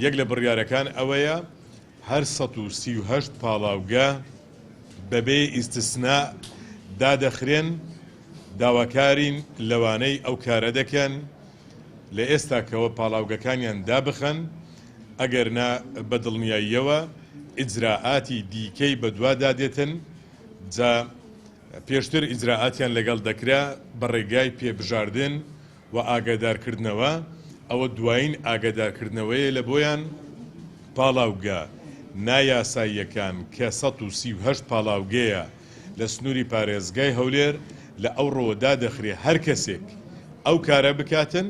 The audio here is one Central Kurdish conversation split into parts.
یەک لە بڕیارەکان ئەوەیە هەر 138 پاڵاوگە بەبێ ئیستسنا دادەخرێن، داواکارین لەوانەی ئەو کارە دەکەن لە ئێستاکەوە پاڵاوگەکانیان دابخەن، ئەگەرنا بە دڵنیاییەوە ئیجرائاتی دیکەی بەدوادا دێتن، جا پێشتر ئیجرائاتیان لەگەڵ دەکرا بە ڕێگای پێبژاردن و ئاگادارکردنەوە، ئەوە دوایین ئاگادارکردنەوەیە لە بۆیان، پاڵاوگە نایاساییەکان کە 138 پاڵاوگەیە لە سنووری پارێزگای هەولێر لە ئەوڕۆوە دادەخرێ هەر کەسێک ئەو کارە بکاتن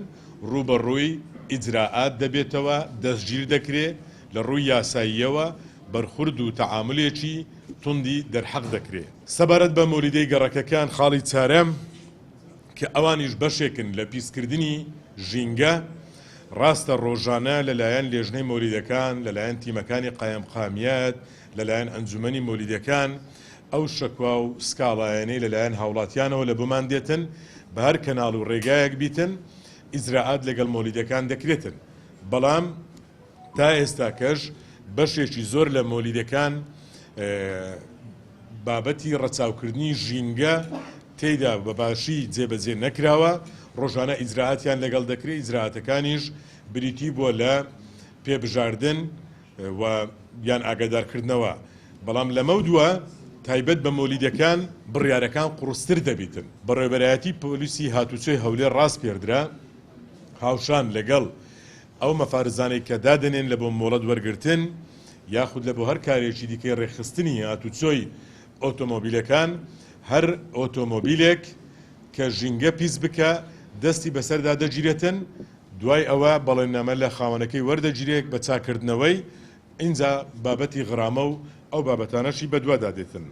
ڕووبەڕووی ئیجرائات دەبێتەوە دەستگیر دەکرێ لە ڕووی یاساییەوە بەرخورد و تەعامولێکی توندی دەرحەق دەکرێ. سەبارەت بە مۆلیدەی گەڕەکەکان خاڵی چارەم کە ئەوانیش بەشێکن لە پیسکردنی ژینگە، ڕاستە ڕۆژانە لەلایەن لێژنەی مۆلیدەکان، لەلایەن تیمەکانی قایمقامیەت، لەلایەن ئەنجومەنی مۆلیدەکان ئەو شەکوا و سکاڵایانەی لەلایەن هاوڵاتیانەوە لە بۆمان دێتن بە هەر کەناڵ و ڕێگایەک بیتن ئیجرائات لەگەڵ مۆلیدەکان دەکرێتن بەڵام تا ئێستاکەش بەشێکی زۆر لە مۆلیدەکان بابەتی ڕەچاوکردنی ژینگە تێیدا بە باشی جێبەجێ نەکراوە، ڕۆژانە ئیجرائاتیان لەگەڵ دەکرێت، ئیجرائاتەکانیش بریتی بووە لە پێبژاردن و یان ئاگادارکردنەوە، بەڵام لەمەودوا تایبەت بە مۆلیدەکان بڕیارەکان قوڕستر دەبیتن. بەڕێوەبەرایەتی پۆلیسی هاتوچۆی هەولێر ڕاسپێردرا هاوشان لەگەڵ ئەو مەفارزانەی کە دادەنێن لە بۆ مۆڵەت وەرگرتن یاخود لە بۆ هەر کارێکی دیکەی ڕێکخستنی هاتوچۆی ئۆتۆمۆبیلەکان، هەر ئۆتۆمۆبیلێک کە ژینگە پیس بکا دەستی بەسەردا دەگیرێتن، دوای ئەوە بەڵێننامە لە خاوەنەکەی وەردەگیرێت بە چاککردنەوەی، ئینجا بابەتی غرامە و ئەو بابەتانەشی بەدوادا دێتن.